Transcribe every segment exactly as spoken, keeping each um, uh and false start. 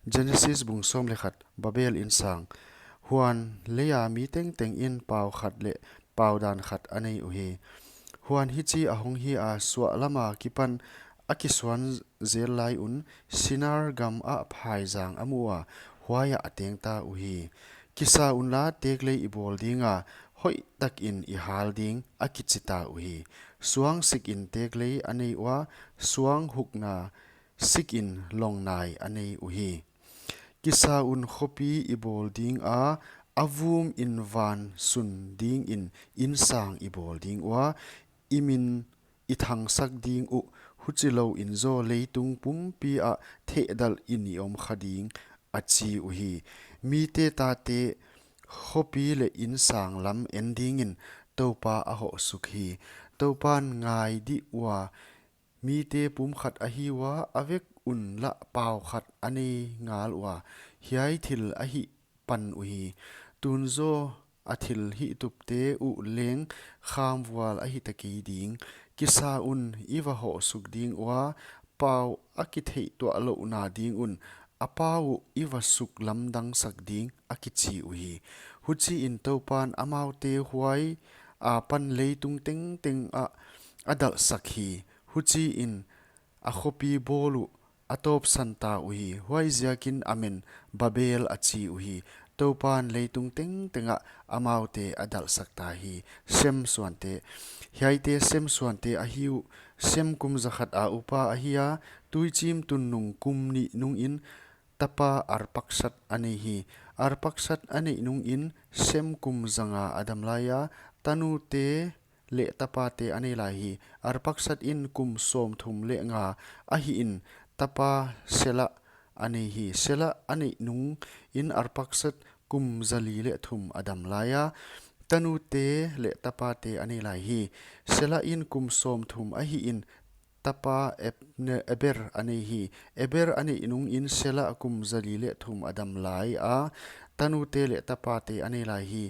Genesis bung sawm leh khat, Babel insang. Huan leia mi tengteng in pau khat leh pau dan khat a nei uhi. Huan hichi a hong hi a, suahlama kipan a kisuan zel lai un Sinar gam ah phaizang a mu a, huaiah a tengta uhi. Kisa unla, teklei i bawl dinga, hoihtakin i hal ding, a kichita uhi. Suang sikin teklei a nei ua, suang hukna sikin longnai a nei uhi. Kisa un, khopi i bawl dinga, a vumin van sun dingin insang i bawl ding ua, i min i thangsak ding uh, huchilouin zaw leitung pumpi ah thehdalhin i om kha ding, a chi uhi. Mite tate, khopi leh insang lam en dingin Toupa a hoh suk hi. Toupan ngai dih ua, mite pumkhat a hi ua, a vek unla pau khat a nei ngal ua, hiai thil a hih pan uhi. Tun zaw a thil hih tupte uh leng khamvual a hita kei ding. Kisa un, i va hoh suk ding ua, pau a kitheih tuah louhna ding un, a pau uh i va suk lamdangsak ding, a kichi uhi. Huchiin Toupan amaute huai apan leitung tengteng ah a dalhsak hi. Huchiin a khopi bawl uh a tawpsan ta uhi. Huaiziakin a min Babel a chi uhi. Toupan leitung tengteng ah amaute a dalhsak ta hi. Sem suante. Hiaite Sem suante ahi uh. Sem kum zakhat a upa ahi a, tuichim tun nung kum nih nungin tapa Arpaksat a nei hi. Arpaksat a neih nungin Sem kum zanga a dam lai a, tanute leh tapate a nei lai hi. Arpaksat in kum sawmthum leh nga a hihin tapa Sela a nei hi. Sela a neih nungin Arpaksat kum zali leh thum a dam lai a, tanute leh tapate a nei lai hi. Sela in kum sawmthum a hihin tapa Eb-, ne-, Eber a nei hi. Eber a neih nungin Sela kum zali leh thum a dam lai a, tanute leh tapate a nei lai hi.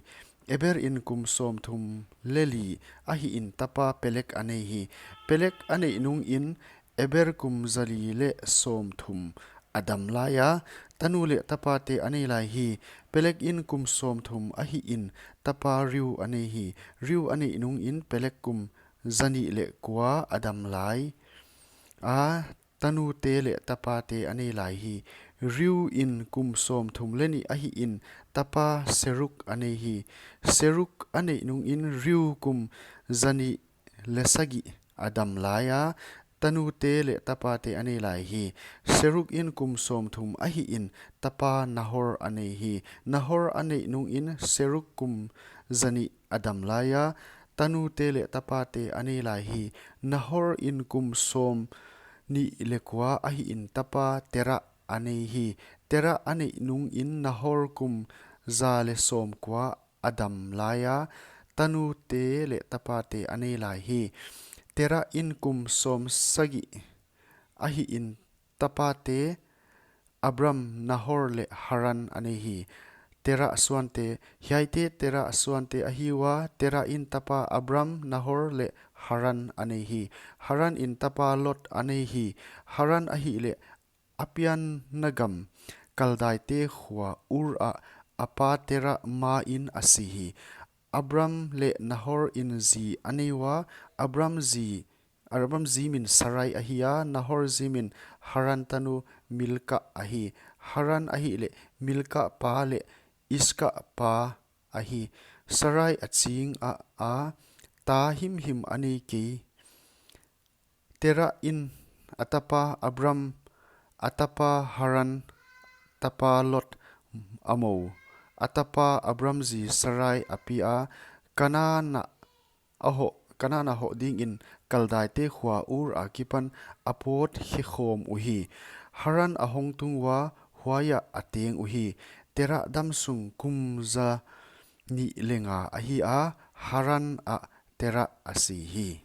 Eber in kum sawmthum leh li a hihin tapa Pelek a nei hi. Pelek a neih nungin Eber kum zali leh sawmthum a dam lai a, tanu leh tapate a nei lai hi. Pelek in kum sawmthum a hihin tapa Riu a nei hi. Riu a neih nungin Pelek kum zanih leh kua a dam lai a, tanute leh tapate a nei lai hi. Riu in kum sawmthum leh nih a hihin tapa Seruk a nei hi. Seruk a neih nungin Riu kum zanih leh sagih a dam lai a, tanute leh tapate a nei lai hi. Seruk in kum sawmthum a hihin tapa Nahor a nei hi. Nahor a neih nungin Seruk kum zanih a dam lai a, tanute leh tapate a nei lai hi. Nahor in kum sawmnih leh kua a hihin tapa Tera a nei hi. Tera a neih nungin Nahor kum za leh sawmkua a dam lai a, tanute leh tapate a nei lai hi. Tera in kum sawmsagih a hihin tapate Abram, Nahor leh Haran a nei hi. Tera suante. Hiaite Tera suante ahi ua, Tera in tapa Abram, Nahor leh Haran a nei hi. Haran in tapa Lot a nei hi. Haran ahihleh a pianna gam Kaldaite khua Ur ah a pa Tera main a si hi. Abram leh Nahor in zi a nei ua, Abram zi, Abram zi min Sarai ahi a, Nahor zi min Haran tanu Milka ahi. Haran ahihleh Milka pa leh Iska pa ahi. Sarai a ching a, a ta himhim a nei kei. Tera in a tapa Abram, a tapa Haran, tapa Lot a mou. A tapa Abram zi Sarai a pi a, Kanan ah a hoh, Kanan ah hoh dingin Kaldaite khua Ur akipan a pawt khe khawm uhi. Haran a hong tung ua, huaiah a teng uhi. Tera damsung kum zanih leh nga ahi a, Haran ah Tera a si hi.